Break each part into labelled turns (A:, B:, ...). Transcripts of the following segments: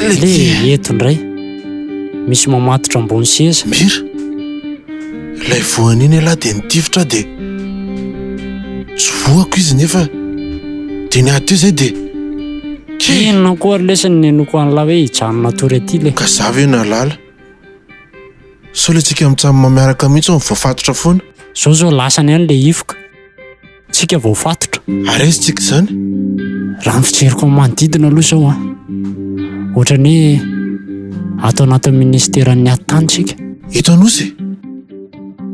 A: Le
B: Le eto indray. Misy mamatotra ambony seza.
A: Mira, ilay voany iny ialahy dia nitifitra aho dia tsy voako izy nefa dia niady teo izay dia kely.
B: Inona koa ary lesy ny nenoko an'lah hoe hijanona hatory aty le.
A: Ka za ve nahalala? Sao le tsika mitsam miaraka mihitsy no voafatotra foana.
B: Zao zao lasany ihany le hifoka. Tsika voafatotra.
A: Ary aiza tsika izany?
B: Raha ny fijeriko amin'ny manodidina aloha izao an, ohatran'ny hoe ato anatin'ny minisiteran'ny atitany tsika.
A: Eto Anosy e?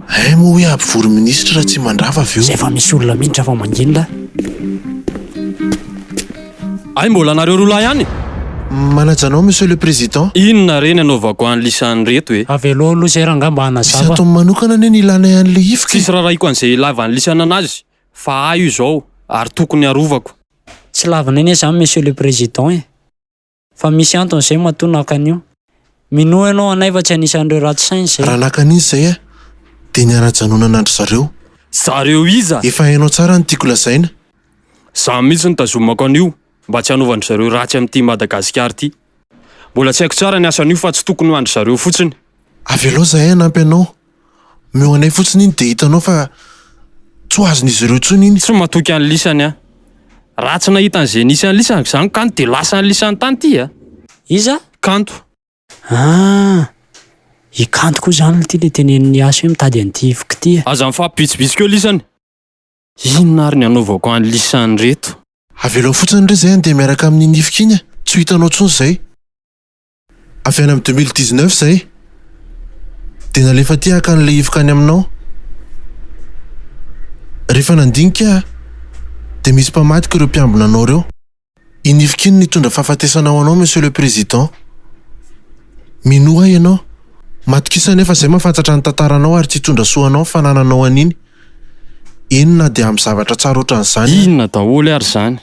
A: Hay moa hoe hampivory minisitra Ratsimandrava avy eo.
B: Izay efa misy olona miditra fa mangina lahy.
C: Hay mbola nareo roa lahy ihany e!
A: Manaja anao Monsieur le Président.
C: Inona re ny anaovako an'lisany reto e?
B: Avelao aloha izay rangahy mba
A: Misy
B: hanazava.
A: antony manokana anie ny ilanay an'le hifoka e.
C: Tsisy rarahiko an'izay ilava an'lisany anazy fa ahy io izao ary tokony harovako.
B: Tsy lavina anie izany Monsieur le Président e! Fa misy antony izay matoa naka an'io. Minoa ianao anay fa tsy anisan'ireo ratsy saina izay.
A: Raha naka an'iny izay aho dia niara-janonana an-dry zareo.
C: Zareo iza?
A: Efa hainao tsara ny tiako lazaina.
C: Za mihitsy no tazomako an'io mba tsy hanaovan-dry zareo ratsy amin'ity Madagasikara ity. Mbola tsy haiko tsara ny asan'io fa tsy tokony ho an-dry zareo fotsiny.
A: Avelao izahay hanampy anao. Omeo anay fotsiny iny dia hitanao fa tsy ho azon'izy ireo intsony iny.
C: Tsy matoky an'lisany aho. Raha tsy nahita an'izay nisy an'lisany izany Kanto dia lasa an'lisany tany ity a!
B: Iza?
C: Kanto.
B: Ah! I Kanto koa izany ity ilay tenenin'i Yas hoe mitady an'ity ivoka ity e.
C: Aza mifampibitsibitsika eo lisany. Inona ary ny hanaovako an'lisany ireto?
A: Avelao fotsiny re izay handeha miaraka amin'iny ivoka iny a! Tsy ho hitanao intsony izay. Avy any amin'ny 2019 izay. Dia nalefa aty haka an'ilay hivoka any aminao. Rehefa nandinika aho, dia misy mpamadika ireo mpiambina anao ireo. Iny hivoka iny nitondra fahafatesana ho anao Monsieur le Président. Minoa ahy ianao. Matokisa anefa izay mahafantatra ny tantaranao ary tsy hitondra soa anao ny fanananao an'iny. Eny na dia amin'ny zavatra tsara ohatran'izany aza.
C: Inona daholo ary izany?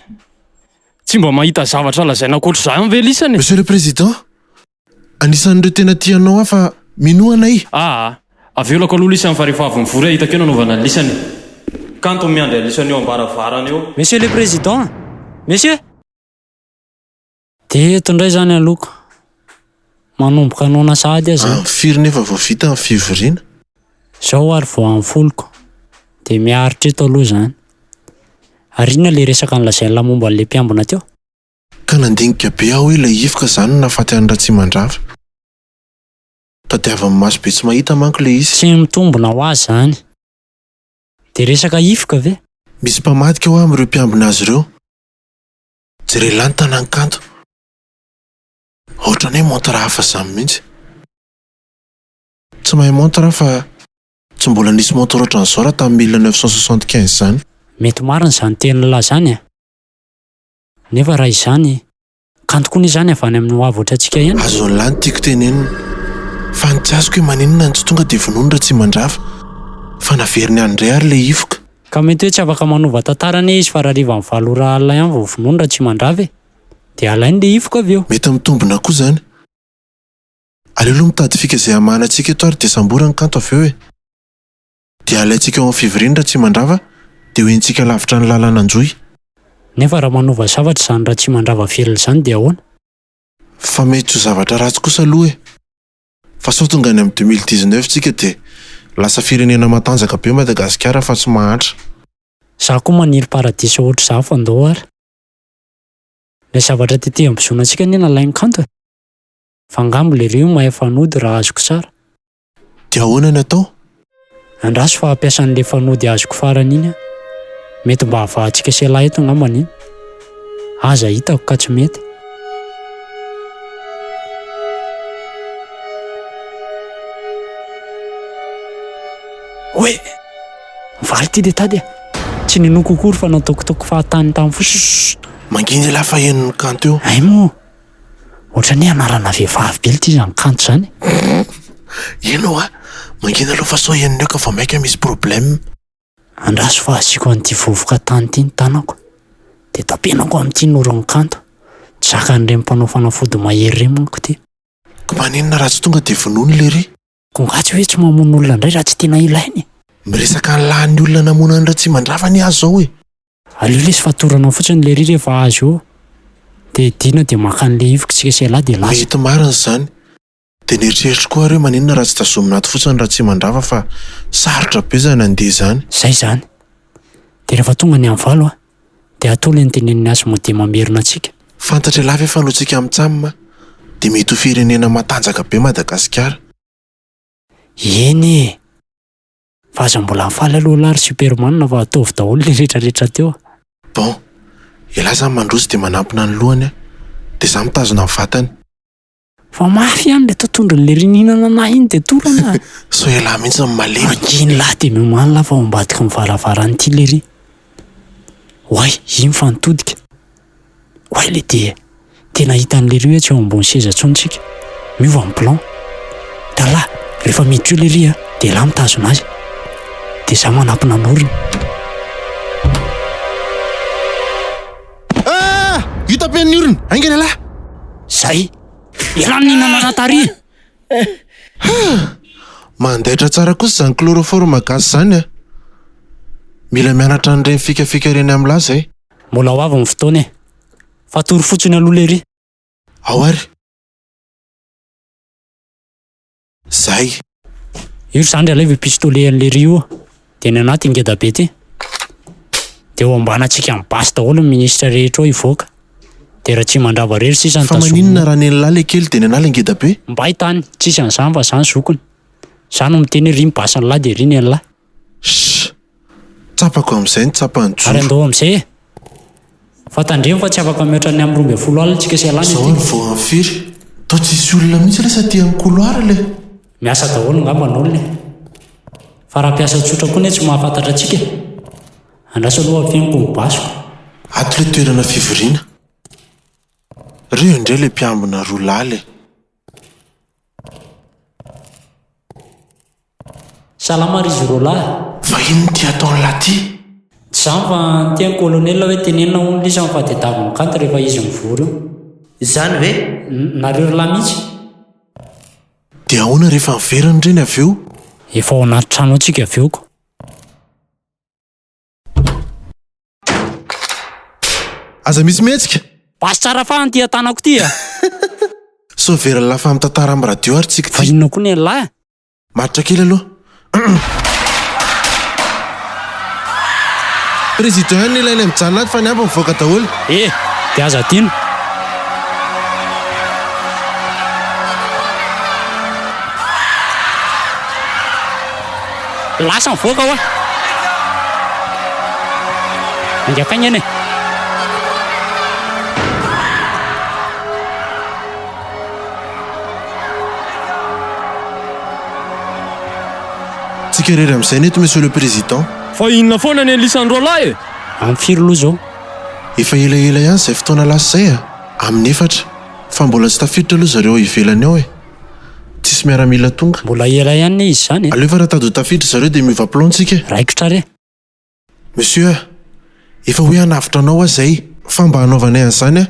C: Tsy mba mahita zavatra lazaina ankoatr'izany ve lisany e?
A: Monsieur le Président, anisan'ireo tena tia anao aho fa minoa anay.
C: Aa, avelako aloha lisany fa rehefa avy mivory aho hitako eo nanaovana an'i lisany e. Kanto miandry an'i lisany eo am-baravarana eo.
B: Monsieur le Président! Monsieur! Dia eto indray izany aloka. Manomboka noana sahady aho izay.
A: Amin'ny firy nefa vao vita ny fivoriana?
B: Izao ary vao amin'ny foloko. Dia miaritra eto aloha izany. Ary inona ilay resaka nolazain'lah momba an'ilay mpiambina teo?
A: Ka nandinika be aho hoe ilay hifoka izany no nahafaty an'i Ratsimandrava. Tadiavin'ny maso be tsy mahita manko ilay izy.
B: Tsy mitombina ho azy izany. Dia resaka hifoka ve?
A: Misy mpamadika hoa amin'ireo mpiambina azy ireo. Jereo lahy ny tanan'i Kanto. Ohatran'ny hoe montre hafa izany mihitsy. Tsy mahay montre aho fa tsy mbola nisy montre ohatran'izao raha tamin'ny 1975 izany.
B: Mety marina izany tenin'lah izany e! Nefa raha izany, Kanto koa anie izany avy any amin'ny ho avy ohatrantsika ihany.
A: Azon'lah ny tiako tenenina. Fa ny tsy azoko hoe maninona no tsy tonga dia vonoiny Ratsimandrava. Fa naveriny any indray ary ilay hifoka.
B: Ka mety hoe tsy afaka manova tantara anie izy fa rahariva amin'ny valo ora alina ihany vao vonoiny Ratsimandrava e! Dia alainy ilay hifoka avy eo.
A: Mety mitombina koa izany. Aleo aloha mitady fika izay hamahana antsika eto ary dia samboriny Kanto avy eo e! Dia alaintsika ao amin'ny fivoriana Ratsimandrava dia ho entintsika lavitra ny lalana Anjohy.
B: Nefa raha manova zavatra izany Ratsimandrava velona izany dia ahoana?
A: Fa mety ho zavatra ratsy kosa aloha e! Fa sao tonga any amin'ny 2019 tsika dia lasa firenena matanjaka be Madagasikara fa tsy mahantra.
B: Za koa maniry paradisa ohatr'izany fa ndao ary. Ilay zavatra tety ambozona antsika anie nalain'i Kanto e! Fa angamba lery io mahay fanody raha azoko tsara.
A: Dia ahoana ny atao?
B: Andraso fa hampiasa an'ilay fanody azoko farany iny aho. Mety mba havahantsika sy ialahy eto angambany iny. Aza hitako ka tsy mety. Oe! Mivaly ity le tady e! Tsy ninoako akory fa nataokitaoko fahatany tamin'ny fotsiny.
A: Chut! Mangina ialahy fa henon'ny kanto eo.
B: Hay moa! Ohatran'ny hoe anarana vehivavy be ity izany kanto izany e.
A: Eny hoa, mangina aloha fa sao henon'ny eo ka vao maika misy problème.
B: Andraso fa asiako an'ity vovoka tany ity ny tanako, dia tapenako amin'ity ny oron'i Kanto. Tsy zakan'ireny mpanao fanafody mahery ireny manko ity.
A: Ka maninona raha tsy tonga dia vonoiny lery?
B: Ko nga tsy hoe tsy mamono olona indray raha tsy tena ilaina e.
A: Miresaka ny lahin'ny olona namono an'i Ratsimandrava anie aho izao e.
B: Aleo lesy fatorana fotsiny lery rehefa azo eo. Dia dina dia maka an'ilay iviko tsika sy ialahy dia lasa.
A: Mety marina izany. Dia nieritreritro koa ary hoe maninona raha tsy tazomina ato fotsiny Ratsimandrava fa sarotra be izany handeha izany.
B: Izay izany. Dia rehefa tonga ny amin'ny valo an, dia atao ilay notenenin'i Asmodée mamerina antsika.
A: Fantatr'ialahy ve fa noho tsika mitsam dia mety ho firenena matanjaka be Madagasikara.
B: Eny e! Fa aza mbola mifaly aloha lahy ry Superman fa ataovy daholo ilay retraretra teo a!
A: Bon, ialahy zany mandroso dia manampina ny lohany a, dia za mitazona ny vatany.
B: Fa mafy ihany ilay tontondron'ilay ry nihinana anah iny dia torana a!
A: Sao ialahy mihitsy no malemy.
B: Manginy lahy dia miomany lahy fa ao ambadiky ny varavaran'ity lery. Oay, iny fa nitodika. Oay le dia tena hitan'i lery hoe tsy eo ambony seza intsony tsika. Miova ny plan. Hitan'lah, rehefa miditra eo lery a, dia elah mitazona azy. Dia za manampina ny orony.
A: Ah! Io tapen'ny orony! Haingana elah!
B: Zay! Elah no nihinana anah tary!
A: Ha! Mandaitra tsara kosa izany chloroforme gasy izany a! Mila mianatra an'ireny fikafika ireny amin'lah zay.
B: Mbola ho avy ny fotoana e! Fa tory fotsiny aloha lery.
A: Ao ary! Zay.
B: Io ry zandry alaivo io pistolet an'i lery io dia ny anaty ngeda be ty. Dia ho ambanantsika amin'ny basy daholo ny ministra rehetra ao hivoaka. Dia Ratsimandrava irery sisa no
A: Fa
B: tazomina.
A: maninona raha nen'lah le kely dia nen'lah le ngeda be?
B: Mbay tany, tsisy an'izany fa zany zokiny. Za no miteny hoe ry ny basin'lah dia ry nen'lah.
A: Shh! Tsapako amin'izay ny tsapan'i
B: Ary
A: Joro.
B: andao amin'izay e! Fa tandremo fa tsy afaka mihoatra ny amin'ny 12 alina tsika sy ialahy ny
A: Zao
B: aty.
A: ary vao amin'ny firy? Toa tsisy olona mihitsy lesy aty amin'ny couloir le.
B: Miasa daholo angamba ny olona e! Fa raha mpiasa tsotra koa anie tsy mahafantatra antsika e! Andraso aloha afeniko ny basiko.
A: Ato le toerana fivoriana. Reo indray le mpiambina roa lahy le.
B: Salama ry izy roalahy.
A: Fa inona ity ataon'lah ty?
B: Tsy zany fa niteny colonel hoe tenenina hono lisany fa tedaviny kanto rehefa izy mivory io.
D: Izany ve?
B: Nareo roalahy mihitsy.
A: Dia ahoana rehefa miverina ireny avy eo?
B: Efa ao anaty trano ao tsika avy eo ko.
A: Aza misy mihetsika!
B: Basy tsara fahany ity an-tanako ity a!
A: Sao very lafa mitantara amin'ny radio ary tsika
B: Fa
A: ity.
B: inona koa ny an'lah?
A: Maritra kely aloha. Président ihany no ilaina mijanona ato fa ny ambiny mivoaka daholo.
B: Eh! Dia aza adino. Lasa mivoaka hoa. Haingankaingana e.
A: Tsika irery amin'izay ny eto Monsieur le Président.
C: Fa inona foana ny an'lisany roalahy e?
B: Amin'ny firy loha izao?
A: Efa elaela ihany izay fotoana lasa izay a! Amin'ny efatra. Fa mbola tsy tafiditra aloha zareo ao ivelany ao e! Tsisy miaramila tonga.
B: Mbola ela ihany ne izy izany e!
A: Aleo fa raha tady ho tafiditra zareo dia miova plan tsika e!
B: Raikitra re!
A: Monsieur a! Efa hoe hanavotra anao aho izay, fa mba hanaovanay an'izany a,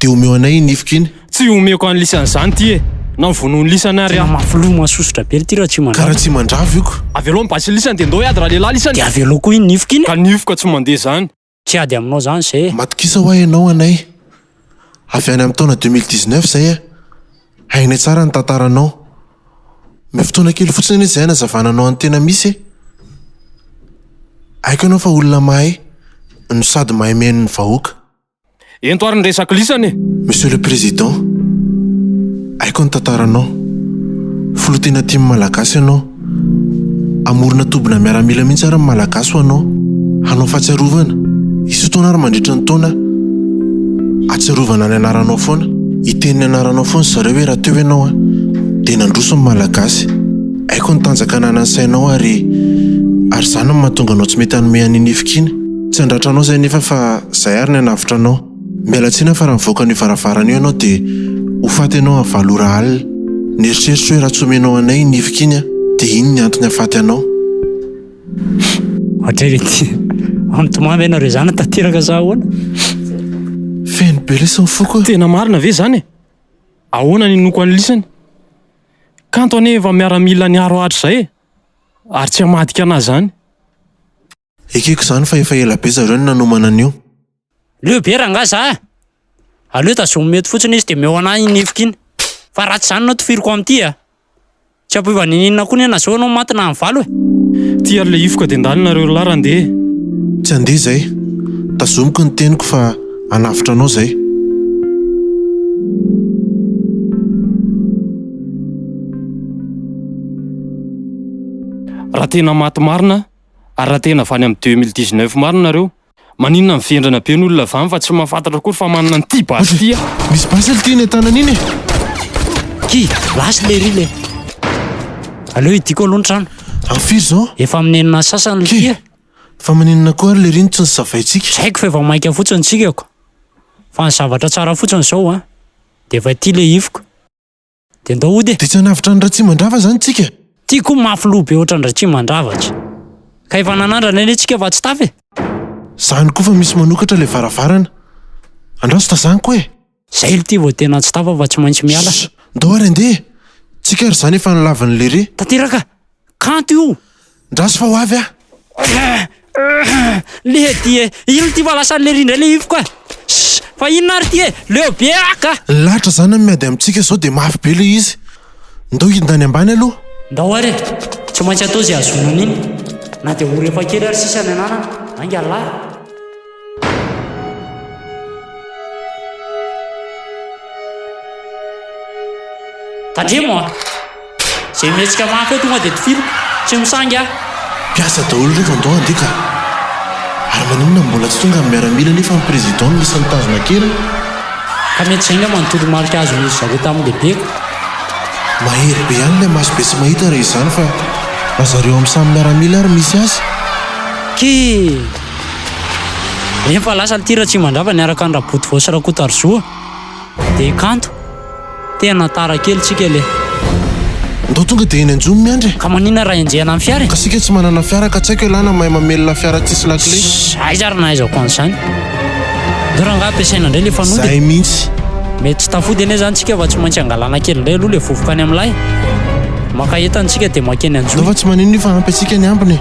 A: dia omeo anay iny nifiko iny.
C: Tsy omeko an'lisany izany ity e! Na vonoin'i lisany ary
B: Tena
C: aho.
B: mafy loha mahasosotra be ity
A: Ka
B: Ratsimandrava.
A: Ratsimandrava io ko.
C: Avelao ny basy lisany dia ndao hiady ralehilahy lisany.
B: Dia avelao koa iny nifiko iny e!
C: Ka nifiko tsy mandeha izany.
B: Tsy ady aminao zany zay e!
A: Matokisa hoa ianao anay. Avy any amin'ny taona 2019 izay a. Hainay tsara ny tantaranao. Omeo fotoana kely fotsiny anie izay hanazavana anao ny tena misy e. Haiko ianao fa olona mahay no sady mahay mihaino ny vahoaka.
C: Ento ary ny resako lisany e!
A: Monsieur le Président, haiko ny tantaranao. Filoha tena tian'ny Malagasy ianao. Hamorona tobina miaramila mihitsy ary ny Malagasy ho anao. Hanao fahatsiarovana, isan-taona ary mandritra ny taona, hahatsiarovana ny anaranao foana. Hiteny ny anaranao foana zareo hoe raha teo ianao dia nandroso ny Malagasy. Haiko ny tanjaka ananan'ny sainao ary ary izany no mahatonga anao tsy mety hanome an'iny ifika iny. Tsy handratra anao izay nefa fa izay ary ny hanavotra anao. Miala tsiny aho fa raha mivoaka an'io varavarana io ianao dia ho faty ianao amin'ny valo ora alina. Nieritreritro hoe raha tsy omenao anay iny nifiko iny dia iny ny antony hahafaty anao.
B: Ohatray ve ty? Mitomany ve nareo zany tanteraka sa ahoana?
A: Feno be lesy ny foko a!
C: Tena marina ve izany e? Ahoana ny inoako an'lisany? Kanto anie efa miaramila niaro ahy hatrizay e! Ary tsy hamadika an'ahy izany.
A: Ekeko izany fa efa ela be zareo no nanomana an'io.
B: Leo be rangah za a! Aleo tazomy eto fotsiny izy dia omeo anah iny hifoka iny. Fa raha tsy izany ianao tifiriko amin'ity a! Tsy hampiova ninininona koa anie na zao ianao maty na mivalo e!
C: Ty ary le hifoka dia ndany nareo ry lahy raha ndeha e!
A: Tsy handeha izay. Tazomiko ny teniko fa hanavotra anao izay.
C: Raha tena maty marina ary raha tena avy any amin'ny 2019 marina nareo, Maninona mivendrana be ny olona avy any fa tsy mahafantatra akory fa manana an'ity basy ity aho.
A: Misy basy ity eny an-tanana iny e!
B: Ki, lasa lery le. Aleo hidiko aloha ny trano.
A: Amin'ny firy izao?
B: Efa amin'ny enina sy sasany
A: Ki,
B: ity e.
A: fa maninona koa ary lery no tsy nosavaintsika?
B: Tsy haiko fa efa maika fotsiny tsika ko. Fa ny zavatra tsara fotsiny izao an, dia efa ity le hifoka. Dia ndao hody e!
A: Dia tsy hanavotra an'i Ratsimandrava izany tsika?
B: Ty koa mafy loha be ohatran-dRatsimandrava tsy. Ka efa nanandrana anie tsika fa tsy tafa e!
A: Zany koa fa misy manokatra ilay varavarana. Andraso tazaniko e!
B: Zay lty vao tena tsy tafa fa tsy maintsy miala.
A: Shh! Ndao ary andeha e! Tsika ary izany efa nolavin'i Lery.
B: Tanteraka! Kanto io!
A: Ndraso fa ho avy aho.
B: Le ty e! Ino ty fa lasa lery indray le ifoko e! Shh! Fa inona ary ty e! Leo be aho ka!
A: Ny lahatra zany miady amintsika zao dia mafy be le izy. Ndao hidina any ambany aloha.
B: Ndao ary e! Tsy maintsy atao izay hahazoana an'iny. Na dia ora efa kely ary sisa ny ananana. Ainga lahy! Tandremo a! Izay mihetsika mafy eo tonga dia tifiriko. Tsy misangy aho.
A: Mpiasa daholo ireo fa ndao handeha ka. Ary maninona no mbola tsy tonga ny miaramila nefa ny président no isan'ny mitazona an-keriny?
B: Ka mety izay angamba no toromarika azon'izy zareo tamin'ny lehibeko.
A: Mahery be ihany ilay maso be tsy mahita raha izany fa raha zareo amin'ny samy miaramila ary misy azy.
B: Kii! Efa lasa lty Ratsimandrava niaraka any Rabotovao sy Rakotoarizoa. Dia kanto. Tena tara kely tsika le.
A: Ndao tonga dia eny Anjomy miandry e.
B: Ka maninona raha enjehina amin'ny fiara e?
A: Ka sika tsy manana fiara ka tsy haiko ialahy na mahay mamelona fiara tsisy lakile.
B: Shh, aiza ary nahaizako an'izany? Ndao rangaha ampiasaina indray le fanody e.
A: Zay mihitsy.
B: Mety tsy tafody anie zany tsika fa tsy maintsy angalana kely indray aloha le vovoka any amin'ilay. Maka entana tsika dia makeny
A: Ndao
B: Anjohy.
A: fa tsy maninona io fa ampy antsika ny ambiny e.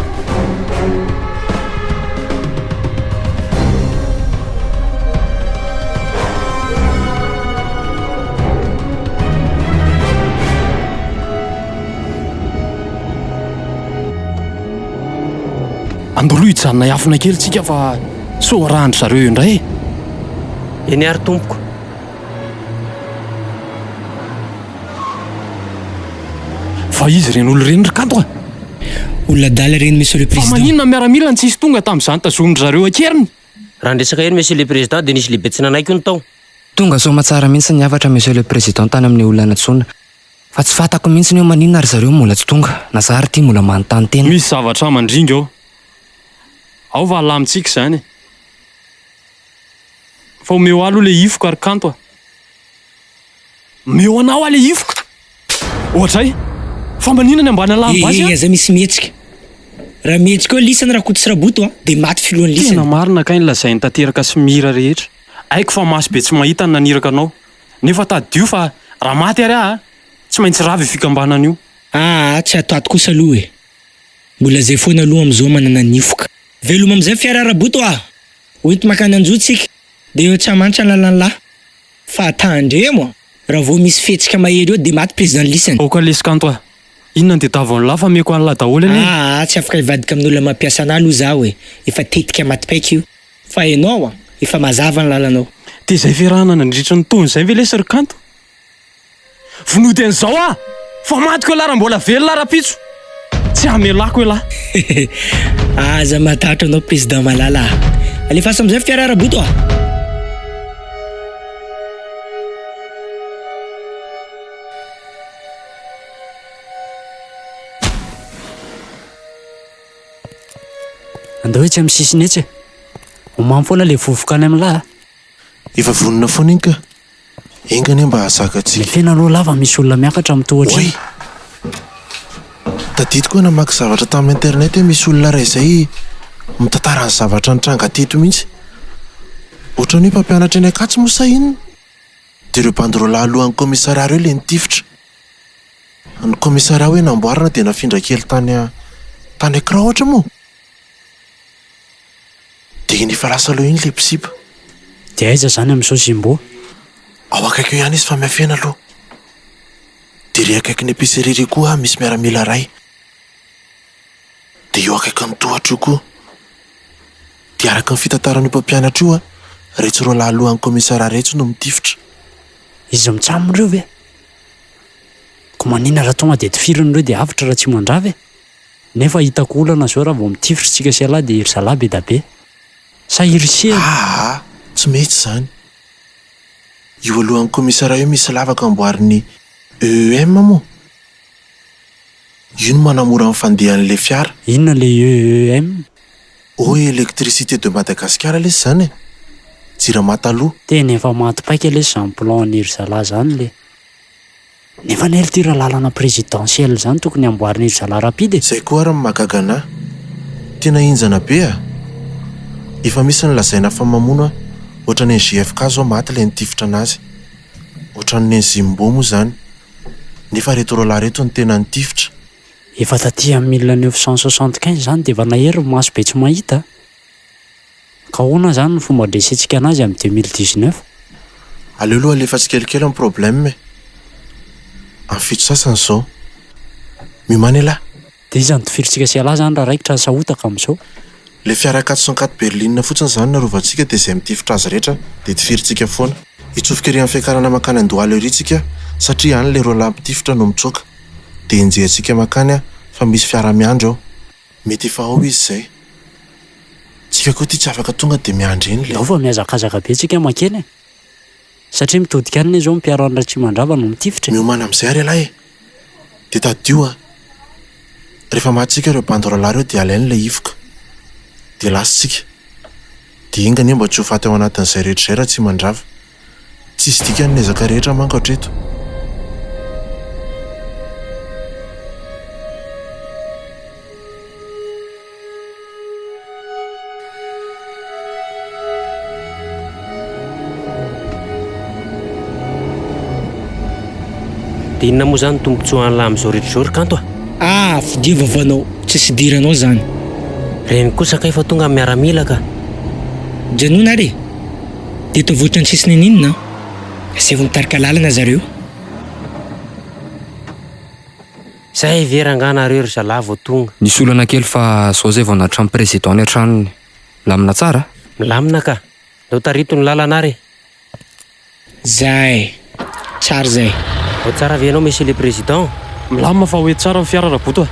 C: Andao aloha hijanona hiafina kely tsika fa sao arahan-dry zareo eo indray e.
D: Eny ary tompoko.
C: Fa iza ireny olona ireny ry Kanto a?
E: Olona adala ireny Monsieur le
C: Fa
E: Président.
C: maninona miaramila no tsisy tonga tamin'izany tazomin-dry zareo an-keriny?
D: Raha ny resaka eny Monsieur le Président dia nisy lehibe tsy nanaiky hono tao.
F: Tonga soamatsara mihitsy ny hafatra Monsieur le Président tany amin'ilay olona nantsoina. Fa tsy fantako mihitsy ny hoe maninona ry zareo mbola tsy tonga, na za ary ity mbola manontany tena.
C: Misy zavatra mandringa ao. Ao fa alamintsika izany e. Fa omeo ahy aloha ilay hifoka ry Kanto a. Omeo anao aho ilay hifoka. Ohatray. Fa maninona ny ambany alahy basy
E: Ee,
C: a?
E: aza misy mihetsika. Raha mihetsika eo lisany Rakoto sy Raboto a, dia maty filohan'ny
C: Tena
E: lisany.
C: marina kay ny lazain'i Tanteraka sy Mira rehetra. Haiko fa maso be tsy mahita ny naniraka anao. Nefa tadidio fa raha maty ary aho a, tsy maintsy rava io fikambanana io.
E: Aa, tsy ato ato kosa aloha e. Mbola zay foana aloha amizao manana nifoka. Veloma amizay fiara Raboto a! Hoenti makany Anjohy tsika, dia eo Tsiamanitra ny lalan'lah. Fa tandremo a! Raha vao misy fihetsika mahery eo dia maty président lisany.
C: Aoka lesy kanto a! Inona no tediavin'lah fa ameko an'lah daholo anie e!
E: Aa tsy afaka hivadika amin'olona mampiasa anah aloha zaho e! Efa tetika maty paika io. Fa enao a! Efa mazava ny lalanao.
C: Dia izay fiarahana nandritry ny taona izay ve lesy ry kanto? Vonoy dieny izao aho! Fa matiko elah raha mbola velona rahampitso! Tsy hamelako elah!
E: Aza matahotra anao président malala a! Alefaso amizay fiara Raboto a!
B: Andao etsy amin'ny sisiny etsy e! Ho mamy foana ilay vovoka any amin'lah a!
A: Efa vonona foana iny ka! Enga anie mba hahazaka antsika.
B: Miafena aloha lava misy olona miakatra amin'ny tohatra iny.
A: Oay! Tadidiko hoe namaky zavatra tamin'ny internet hoe misy olona iray izay mitantara ny zavatra nitranga teto mihitsy. Ohatran'ny hoe mpampianatra eny Ankatso moa sa inona? Dia ireo bandy roalahy alohan'ny commissariat ireo ilay nitifitra. Ny commissariat hoe namboarina dia nafindra kely tany tany Ankorahotra moa. Dia iny efa lasa aloha iny ilay mpisipa.
B: Dia aiza izany amin'izao Zimbo?
A: Ao akaiky eo ihany izy fa miafena aloha. Dia ery akaikin'ny épicerie ery koa misy miaramila iray. Dia eo akaikin'ny tohatra io koa. Dia araka ny fitantaran'io mpampianatra io, iretsy roalahy alohan'ny commissariat iretsy no mitifitra.
B: Izy mitsam ireo ve? Ko maninona raha tonga dia tifirina ireo dia avotra Ratsimandrava e? Nefa hitako olana zao raha vao mitifitra tsika sy ialahy dia ry zalahy be da be. Sa irisihana?
A: Aa! Tsy mety izany. Io alohan'ny commissariat io misy lavaka amboarin'ny EEM moa? Io no manamora ny fandehan'ilay fiara.
B: Inona ilay EEM?
A: Eau et Electricité de Madagascar lesy izany e! Jirama taloha.
B: Tena efa maty paika lesy izany plan an'iry zalahy izany le. Nefa anie ry ty raha lalana présidentielle izany tokony amboarin'iry zalahy rapide e!
A: Zay koa ary ny mahagaga anah. Tena henjana be a! Efa misy ny lazaina fa mamono a! Ohatran'ny an'i JFK zao maty ilay nitifitra anazy. Ohatran'ny an'i Zimbo moa zany. Nefa reto roalahy reto no tena nitifitra.
B: Efa taty amin'ny 1975 izany dia efa nahery ny maso be tsy mahita a! Ka ahoana izany ny fomba handresentsika anazy amin'ny 2019?
A: Aleo aloha alefa tsikelikely ny problème e! Amin'ny 7 sasany izao. Miomàna elah!
B: Dia iza no tifirintsika sy ialahy izany raha raikitra ny sahotaka amin'izao?
A: Ilay fiara 404 berline fotsiny izany no arovantsika dia izay mitifitra azy rehetra dia tifirintsika foana. Hitsofoka ery amin'ny fiakarana mankany Andohalo ery tsika satria any ilay roalahy mpitifitra no mitsoaka. Dia enjehantsika mankany fa misy fiara miandry ao. Mety efa ao izy izay. Tsika koa ity tsy afaka tonga dia miandry eny le.
B: Ndao fa mihazakazaka be tsika makeny e! Satria mitodika any anie izao ny mpiaro an'i Ratsimandrava no mitifitra e!
A: Miomàna amin'izay ary ialahy e! Dia tadidio an! Rehefa maty tsika ireo bandy roalahy ireo dia alainy ilay hivoka. Dia lasa tsika. Dia enga anie mba tsy ho faty ao anatin'izay rehetra izay Ratsimandrava. Tsisy dikany ny ezaka rehetra manko hatreto.
D: Dia inona moa izany tombontsoan'lah amin'izao rehetra izao ry Kanto a?
E: Ah, fidio vavanao, tsisy idiranao zany.
D: Reny kosa kay fa tonga ny miaramila ka.
E: Janona ary e! Dia ataovy ohatran'ny tsisy ninininona an! Asaivo mitarika lalana zareo.
D: Zay ve rangah nareo ry zalahy vao tonga.
F: Nisy olana kely fa zao zay vao natram président ny an-tranony. Milamina tsara a?
D: Milamina ka. Ndao tarito ny lalana ary e.
E: Zay! Tsara zay.
D: Ao tsara ve ianao monsieur le président?
C: Milamina fa ho ety tsara ny fiara Raboto a.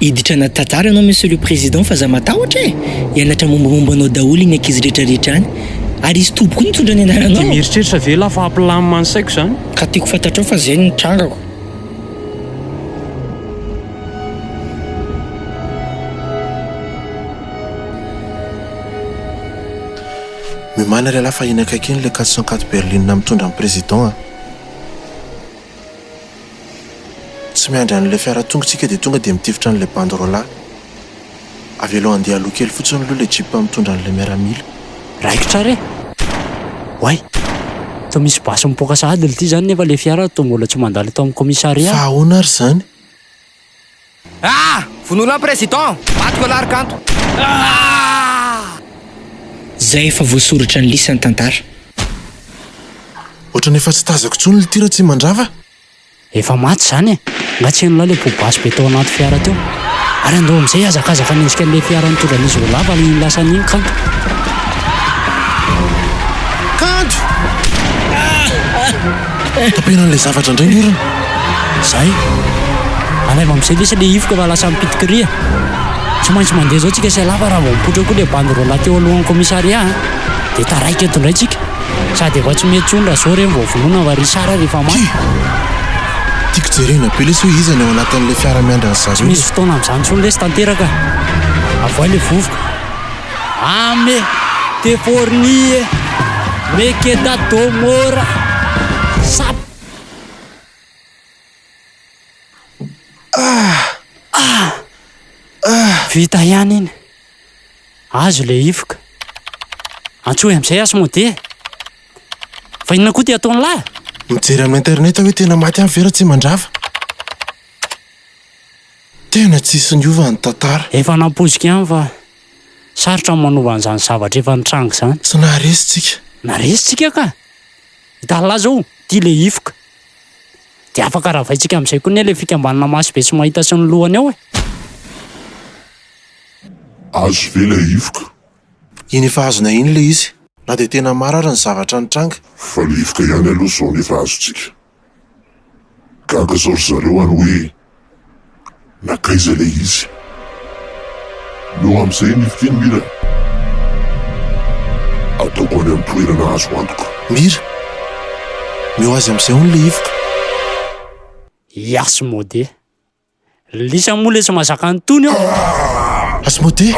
E: Hiditra anaty tantara ianao monsieur le président fa za matahotra e! Hianatra mombamomba anao daholo iny ankizy rehetra rehetra any. Ary hisy toby koa nitondra ny anaranao.
C: Dia mieritreritra ve lah fa hampilamina ny saiko izany?
E: Ka tiako fantatrao fa zay no nitrangako.
A: Miomàna ry ialahy fa iny akaiky iny ilay 404 berline mitondra ny président a! Tsy miandry an'ilay fiara tonga tsika dia tonga dia mitifitra an'ilay bandy roalahy. Avelao handeha aloha kely fotsiny aloha ilay jeep mitondra an'ilay miaramila.
B: Raikitra re! Oay! Toa misy basy mipoaka sahady lty zany nefa le fiara toa mbola tsy mandalo eto amin'ny commissariat.
A: Fa ahoana ary izany?
F: Ah! Vonoina ny président! Maty koa lahy ry kanto! Ah!
E: Zay efa voasoratra ny lisa ny tantara.
A: Ohatran'ny efa tsy tazako intsony lty Ratsimandrava.
B: Efa maty izany e! Nga tsy henonao ilay poa-basy be tao anaty fiara teo? Ary andao amin'izay hihazakazaka hanenjika an'ilay fiara nitondra an'izy roa lahy fa iny lasany iny kanto.
A: Kanto! Tapenan'ilay zavatra indray ny orona.
B: Zay. Alaivo amin'izay lesy ilay hivoka fa lasa mipitikiria. Tsy maintsy mandeha izao tsika sy ialahy fa raha vao mipoitra koa ilay bandy roalahy teo alohan'ny commissariat an, dia taraiky eto indray tsika. Sady efa tsy mety intsony raha zao ireny vao vonoina fa Richard ary efa maty.
A: Tiako jerena be lesy hoe iza ny ao anatin'ilay fiara miandry an'i
B: Tsy
A: zareo
B: misy
A: e.
B: fotoana amin'izany intsony lesy tanteraka. Avoay ilay vovoka. Ame te fornie me queda domora sap. Ah! Vita ihany iny. Azo ilay hivoka. Antsoy amin'izay Asmodee e! Fa inona koa ty ataon'lah?
A: Mijery amin'ny internet hoe tena maty ihany ve Ratsimandrava? Tena tsisy niova ny tantara.
B: Efa nampoiziko ihany fa sarotra ny manova an'izany zavatra efa nitranga izany.
A: Tsy naharesy tsika.
B: Naresy tsika ka! Hitan'lah zao, ty le hifoka. De afaka ravaintsika amizay koa ne le fikambanana maso be tsy mahita sy ny lohany ao e!
G: Azo ve ilay hifoka?
A: Iny efa azonay iny ilay izy, na dia tena maro ary ny zavatra nitranga.
G: Fa le hifoka ihany aloha izao no efa azontsika. Gaga zao ry zareo any hoe nankaiza ilay izy. Meo amin'izay iny hifoka iny Mira a. Ataoko any amin'ny toerana azo antoka.
A: Mira, meo azy amin'izay hono ilay hifoka.
B: I Asmodée. Lisa moa le tsy mahazaka an'itony eo.
A: Asmodée!